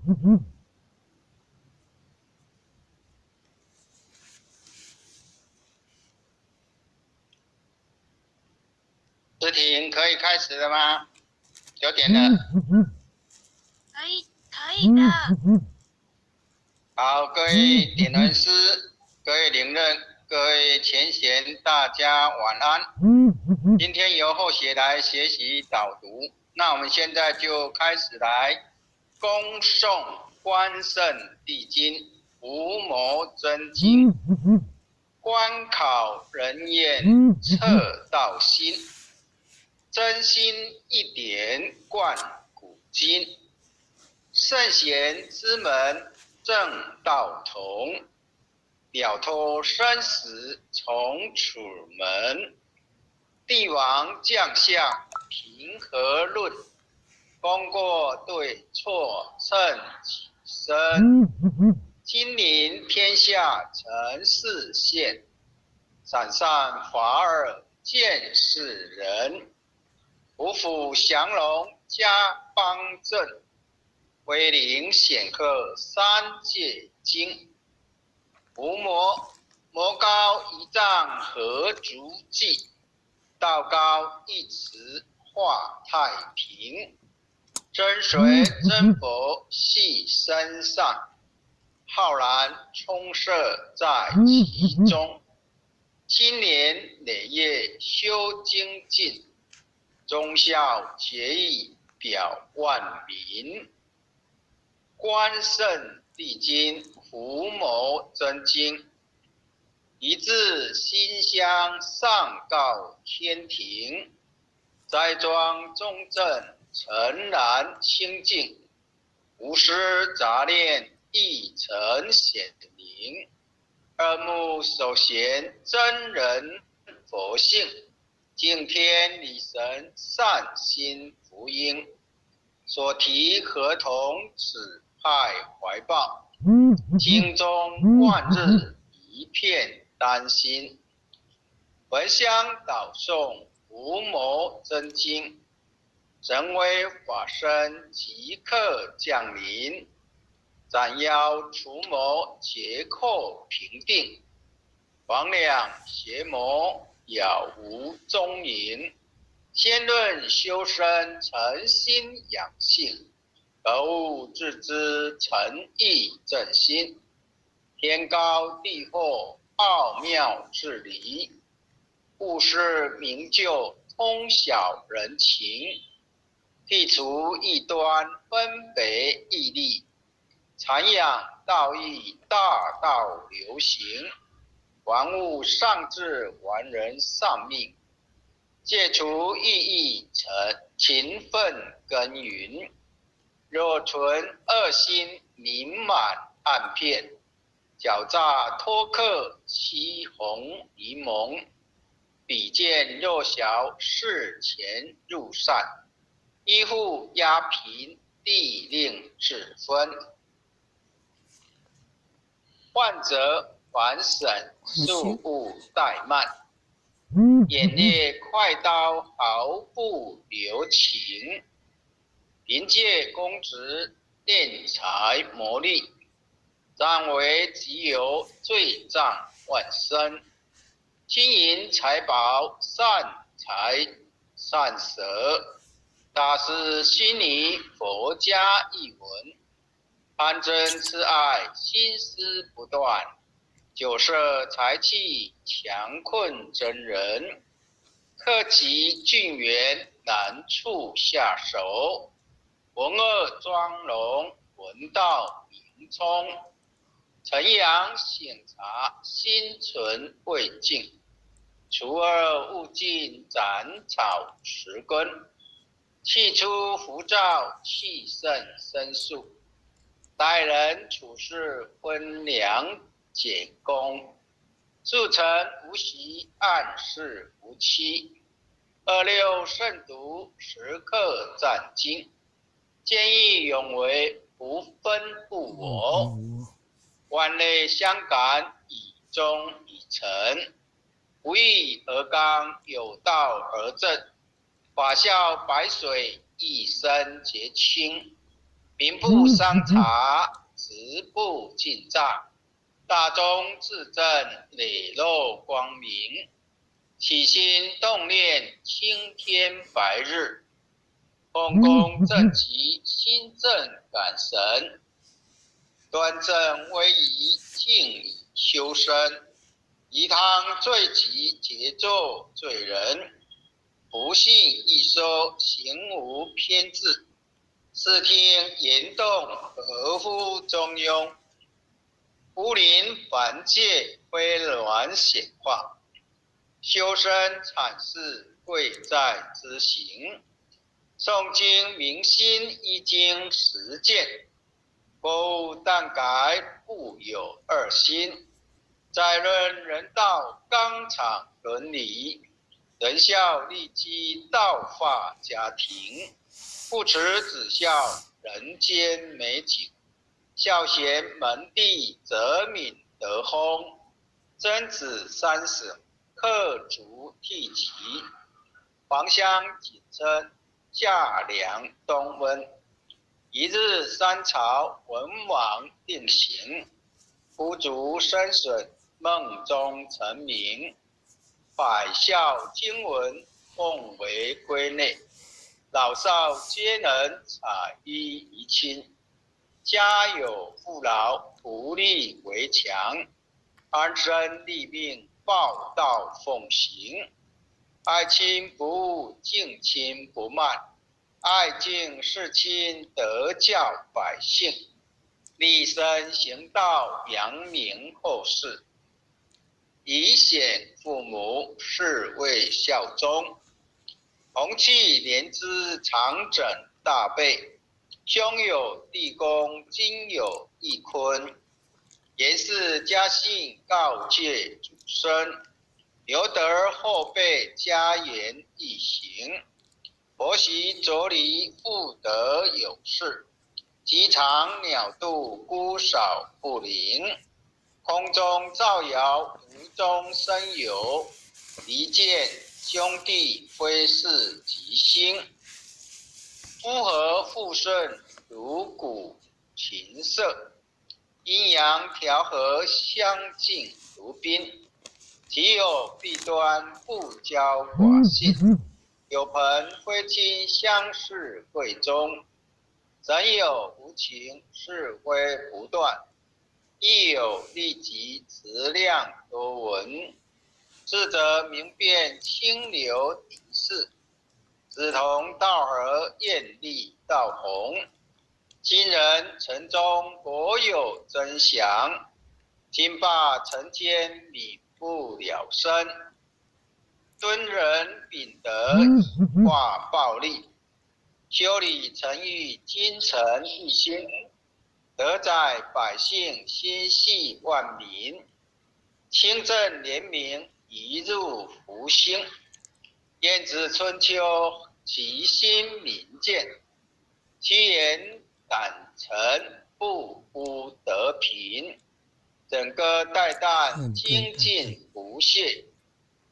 思婷，可以開始了嗎？9點了。可以，可以的。好，各位點輪師、各位靈人、各位前賢，大家晚安。今天由後學來學習導讀，那我們現在就開始來恭誦《關聖帝君伏魔真經》，觀考人願測道心，真心一點貫古今，聖賢之門正道同，了脫生死從此門。帝王將相平和論，功過對錯稱己身。金陵天下成世現，閃散法爾見世人。虎虎降龍加邦正，威靈顯赫三界驚。伏魔魔高一丈何足懼，道高一尺化太平。真水真佛系身上，浩然充塞在其中。經年累月修精進，忠孝節義表萬民。關聖帝君伏魔真經，一字馨香上告天庭，齋裝中正誠然清淨，無私雜念亦成顯靈。二目所顯真人佛性，敬天禮神善心福音，所提合同此派懷抱，經中萬日一片丹心，焚香禱誦伏魔真經，神威法身即刻降臨，斬妖除魔劫寇平定，魍魎邪魔杳無蹤影。先論修身誠心養性，格物致知誠意正心。天高地厚奧妙至理，悟事明就通曉人情，剔除異端分別義利，涵養道義大道流行，玩物喪志玩人喪命，戒除異議成勤奮耕耘。若存惡心明滿暗騙，狡詐托客欺哄愚蒙，鄙賤弱小視錢入善，依附壓貧地令自分。患者反省庶勿怠慢，眼裂快刀毫不留情。憑借公職斂財牟利，佔為己有罪障萬生。金銀財寶善財善捨，大師心裡佛家一文，貪嗔癡愛心思不斷，酒色財氣強困真人，克己峻緣難處下手。聞惡妝容，聞道明聰，晨陽省察，心存未淨，除惡務盡，斬草除根，氣出浮躁，氣盛生數，待人處事溫良儉恭，速成無習，暗示無期，二六慎獨，時刻戰兢。見義勇為，不分不我，萬類相感，以忠以誠，不義而剛，有道而正，法孝白水，一生結清，民不商察，直不进账。大宗自正，磊落光明。起心动念，青天白日。奉公正极，心正感神。端正威仪，静以修身。仪汤罪己，节作罪人。不信一说，行无偏执。视听言动，合乎中庸。武林凡界，飞鸾显化。修身阐释，贵在知行。诵经明心，依经实践。国无但改，不有二心。在论人道，纲常伦理。仁孝利基，道化家庭。父慈子孝，人间美景。孝贤门第，泽敏德风。曾子三省，克足替己。黄香锦称，夏凉冬温。一日三朝，文王定型。孤竹生笋，梦中成名。百孝经文，奉为圭臬。老少皆能采衣娱亲。家有父老，独立为强。安身立命，报道奉行。爱亲不误，敬亲不慢。爱敬事亲，德教百姓。立身行道，扬名后世。以显父母，是谓孝忠。同气连枝，长枕大被。兄有弟恭，今有义坤。严氏家训，告诫祖孙。留德后辈，家言义行。婆媳妯娌，妇德有事。鸡肠鸟肚，姑嫂不宁。空中造谣，无中生有。离间兄弟，非是吉星。夫和妇顺，如鼓琴瑟。阴阳调和，相敬如宾。其有弊端，不交寡信。有朋非亲，相视贵中。人有无情，是非不断。亦有利己，质量多闻。智者明辨，清流底事。志同道合，艳丽道红。今人城中，国有真祥。今霸尘间，免不了身。敦仁秉德，以化暴力。修理成欲，精诚一心。德载百姓，心系万民。清正廉明，一入福星。晏子春秋，其心明鉴。其言胆诚，不污德平。整个代旦，精进不懈。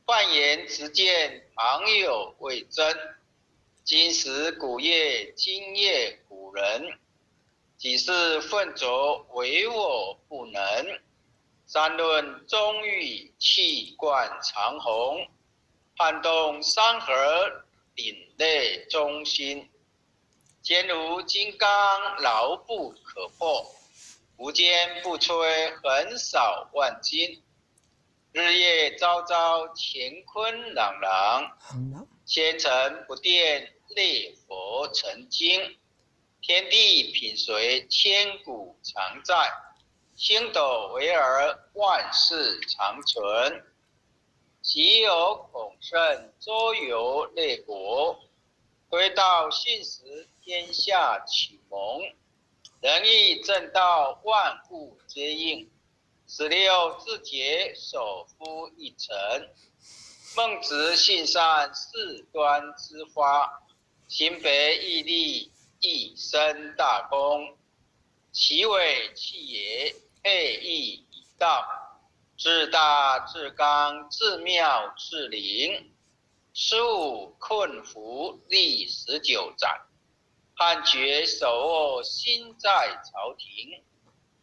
犯言直谏，旁有未真。今时古业，今业古人。几世奋浊，唯我不能。三论终于气贯长虹。撼动山河，鼎内中心。坚如金刚，牢不可破。无坚不摧，横扫万金。日月昭昭，乾坤朗朗。纤尘不变，烈佛成精。天地品随，千古常在。星斗为儿，万世长存。昔有孔圣，周游列国，推道信实，天下启蒙。仁义正道，万物皆应。16字节，守夫一层。孟子信善，四端之花。行北义利，一生大功。其伟气也，配义以道。至大至刚，至妙至灵。15困服，历19载。汉爵手握心在朝廷，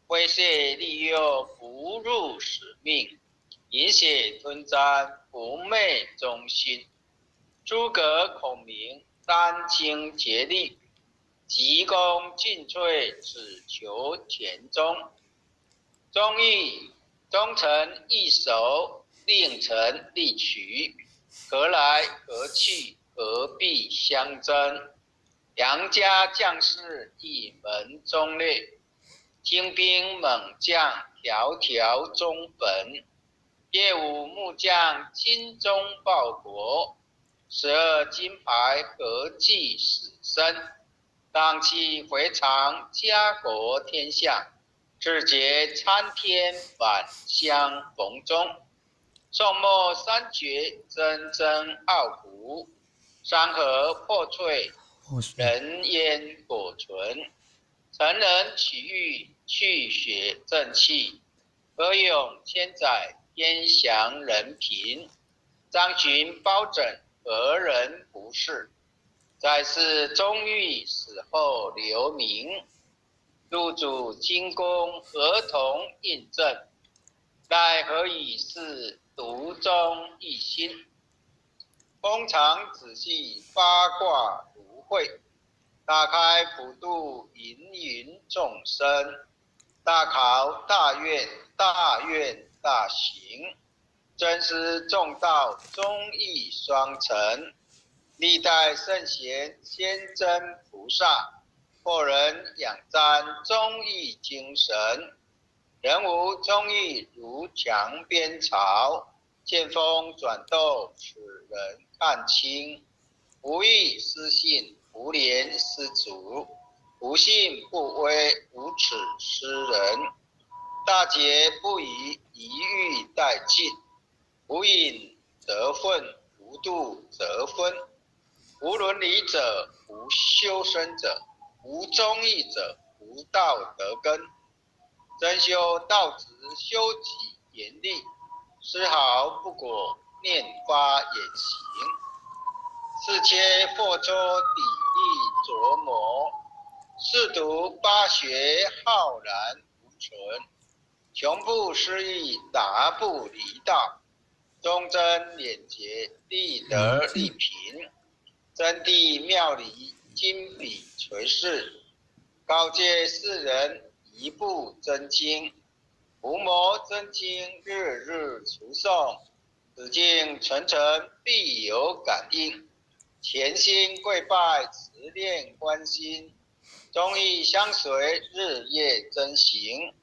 挥谢利诱不辱使命，饮血吞毡不昧忠心。诸葛孔明殚精竭虑，急功近瘁只求田中。忠义忠臣义守，佞臣利取，何来何去？何必相争？杨家将士一门忠烈，精兵猛将条条忠本，业武木匠精忠报国，12金牌合计死生，荡气回肠家国天下，志节参天返乡逢中。宋末三绝铮铮傲骨，山河破碎，人烟果存。成人取义，去学正气，歌咏千载，天降人平。张巡包拯，何人不是？在世忠义，死后留名。入主精工，合同印证，奈何以是独忠一心？封藏仔细，八卦如会，大开普度芸芸众生，大考大愿，大愿大行，真师重道，忠义双成，历代圣贤仙真菩萨，后人仰瞻忠义精神。人无忠义如墙边草，见风转斗，使人看清。无义失信，无廉失足，无信不威，无耻失人。大节不移，一欲殆尽。无隐则愤，无度则分。无伦理者，无修身者，无忠义者，无道德根。真修道直，修己严厉，丝毫不裹念发言行。四切惑周砥砺琢磨，四读八学浩然无存。穷不失义，达不离道。忠贞廉洁，立德立品。真谛妙理，金笔垂示，告诫世人。一部真经，无魔真经，日日读诵，此经层层必有感应。潜心跪拜，慈念观心，忠义相随，日夜真行。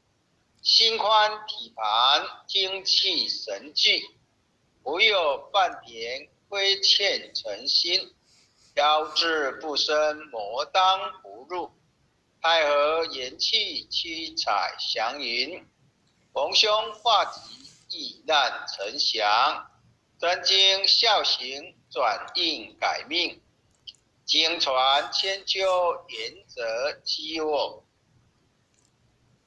心宽体盘，精气神聚，无有半点亏欠诚心。妖志不生，魔当不入。太和元气，七彩祥云，逢凶化吉，遇难成祥。真经孝行，转运改命。经传千秋，原则基我。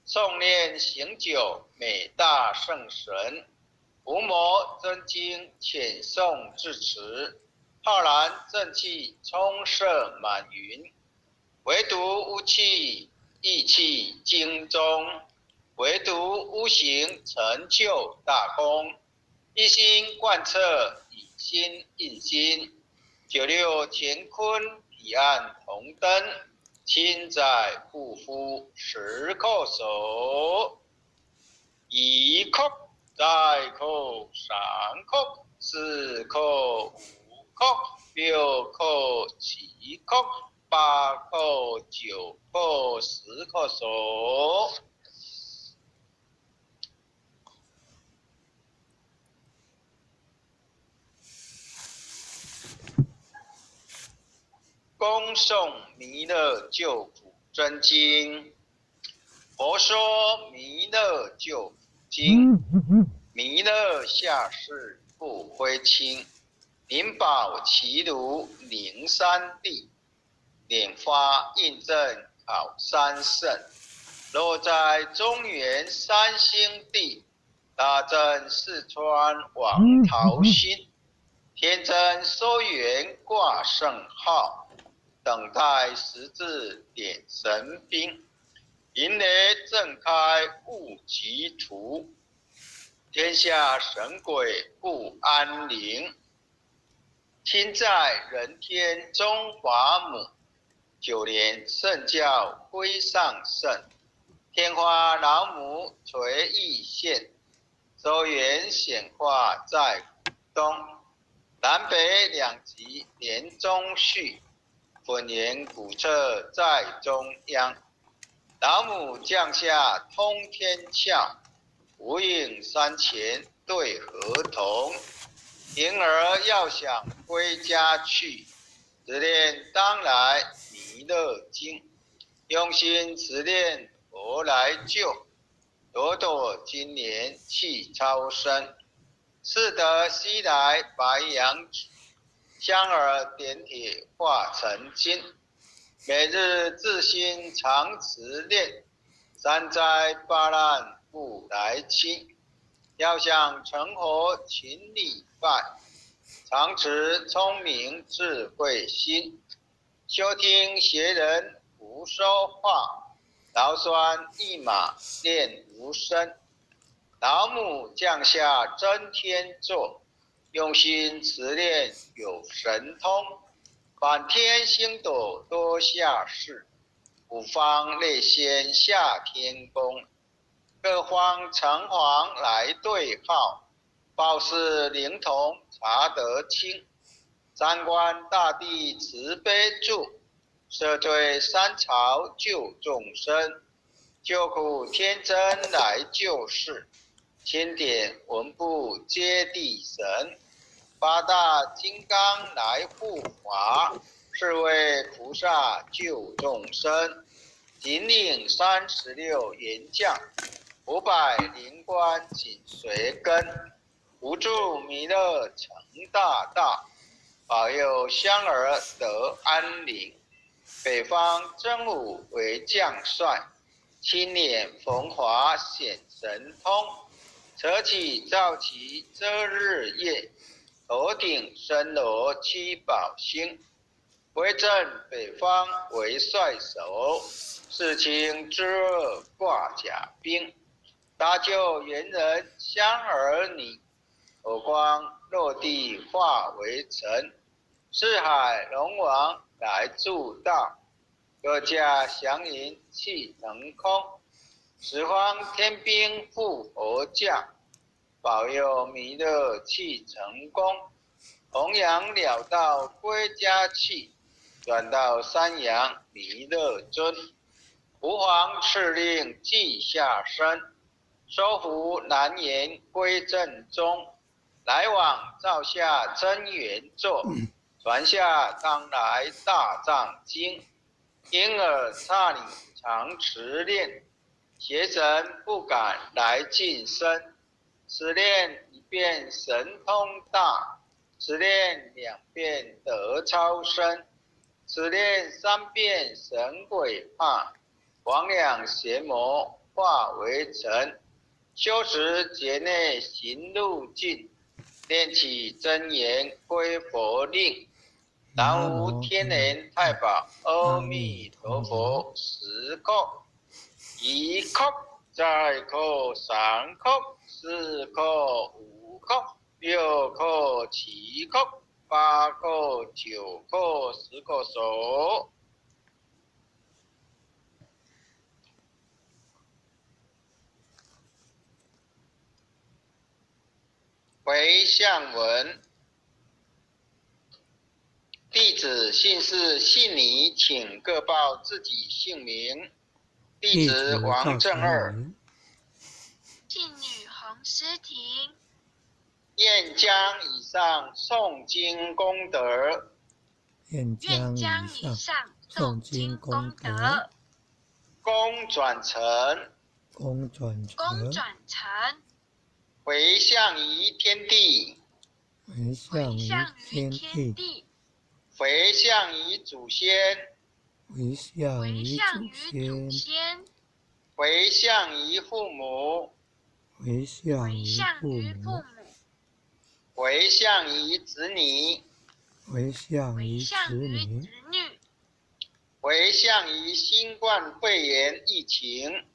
诵念行久，美大圣神。无魔真经，遣送至此，浩然正气充塞满云。唯独无气，意气精中；唯独无形，成就大功。一心贯彻，以心印心。九六乾坤，彼岸红灯，千载护肤十叩首，一叩，再叩，三叩，四叩，五叩，六叩，七叩。八叩、九叩、十叩首。恭诵弥勒救苦真经，佛说弥勒救苦经，弥勒下世不徽钦，灵宝齐如灵山地。拈发印证考三圣，落在中原三星地，大正四川王桃心，天真收圆挂圣号，等待时至点神兵。淫雷震开雾即除，天下神鬼不安宁。亲在人天中华母，九莲圣教归上圣。天花老母垂意现，周元显化在东。南北两极连中续，混元古册在中央。老母降下通天窍，无影山前对河童。婴儿要想归家去，持念当来弥勒经，用心持念佛来救，朵朵金莲气超生。四德西来白羊子，香儿点铁化成金。每日自心常持念，三灾八难不来侵。要想成佛勤礼拜，常持聪明智慧心。修听邪人胡说话，劳酸一马念无声。老母降下真天座，用心持念有神通。满天星斗多下世，五方列仙下天宫，各方城隍来对号，报是灵童查得清。三官大帝慈悲助，赦罪三朝救众生，救苦天真来救世，钦点文部接地神。八大金刚来护法，是为菩萨救众生。引领36员将，500灵官紧随跟，无住弥勒成大道，保佑香儿得安宁。北方真武为将帅，青脸逢华显神通，扯起造旗遮日月。头顶森罗七宝星，威震北方为帅首，四清之恶挂甲兵，搭救猿人香儿女，火光落地化为尘，四海龙王来助道，各家祥云气腾空，十方天兵护佛驾。保佑弥勒气成功，弘扬了道归家去，转到山阳弥勒尊，吾皇敕令记下身，收服南言归正宗，来往造下真言座，传下当来大藏经，婴儿刹女常持念，邪神不敢来近身。持念一遍神通大，持念两遍得超生，持念三遍神鬼怕，魍魉邪魔化为尘。修持劫内行路径，念起真言归佛令。南无天人太保阿弥陀佛。10叩，1叩，再叩3叩。4叩、5叩、6叩、7叩、8叩、9叩、10叩手。回向文，弟子姓氏姓名，请各报自己姓名。弟子王正二，姓女洪思婷。愿将以上诵经功德，愿将以上诵经功德，功转成，功转成，回向于天地，回向于天地，回向于祖先，回向于祖先，回向于父母，回向于父母，回向于子女，回向于子女，回向於新冠肺炎疫情，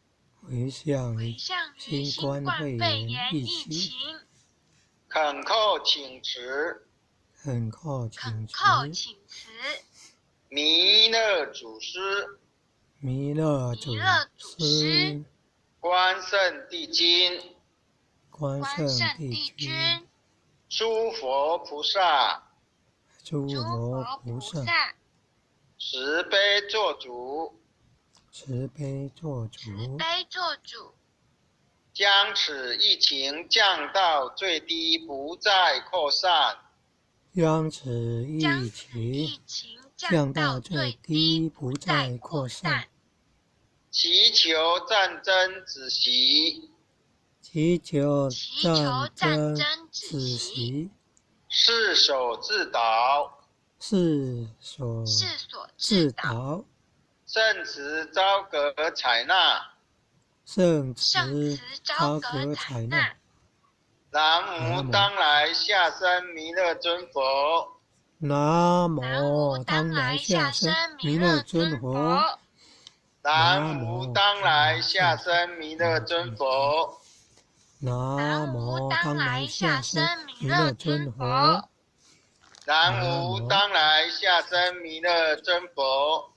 回向於回向於新新冠冠肺肺炎疫炎疫情，情，懇叩請持懇叩請懇叩持請持彌勒祖師、彌勒祖彌勒祖師師、關聖帝君、關關聖聖帝帝君、君、諸佛菩薩，諸諸佛佛菩菩薩薩，慈悲作主，慈悲作慈主，悲作主，將此疫情降到最低，不再擴散。將此疫將此情疫情降降到最到最低，低，不不再再擴散。擴散。祈求戰爭止息，祈求祈求戰戰爭爭止止息，息，誓守自導，誓守誓所自自導，導，聖慈昭閣採納。聖聖慈慈昭昭閣閣採納。採納。南無當來下生彌勒尊佛，南南無無當來當來下生下生彌勒彌勒尊尊佛，佛，南無當來下生彌勒尊佛，南南無無當當來來下下生生彌勒彌勒尊尊佛佛，南無當來下生彌勒尊佛。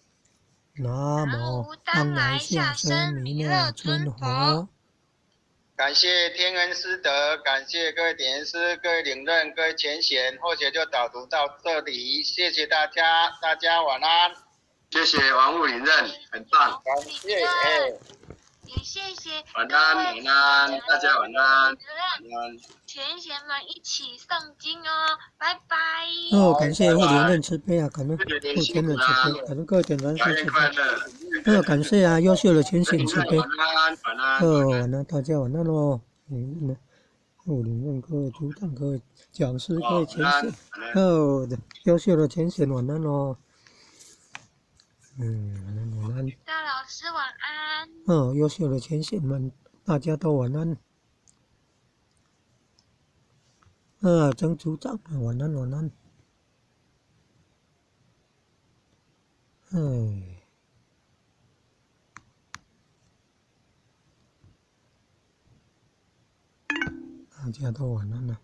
南南無無當當來來下下生生彌彌勒勒尊尊佛佛。。感謝天恩師德，感謝各位點師、各位領任、各位前賢，後學就導讀到這裡，謝謝大家，大家晚安，謝謝王副領任，很棒。感謝，哎。也謝謝晚安，各位晚安，大家晚安，主任、晚安。前賢們一起誦經哦，拜拜。哦，感謝護靈任慈悲啊，感恩謝謝您護天辛苦的慈悲，啦，感恩各位點燃小師慈燕快悲。樂。哦，感謝啊，優秀的前賢慈悲晚。安，晚安。哦，晚安，大家晚安喽。嗯，護靈任各位組長、各位講師、各位前晚安賢，晚安。哦，優秀的前賢晚安喽。嗯，晚安，晚安。大老師晚安。哦，優秀的前賢們，大家都晚安。啊，曾組長，晚安，晚安。哎。大家都晚安了。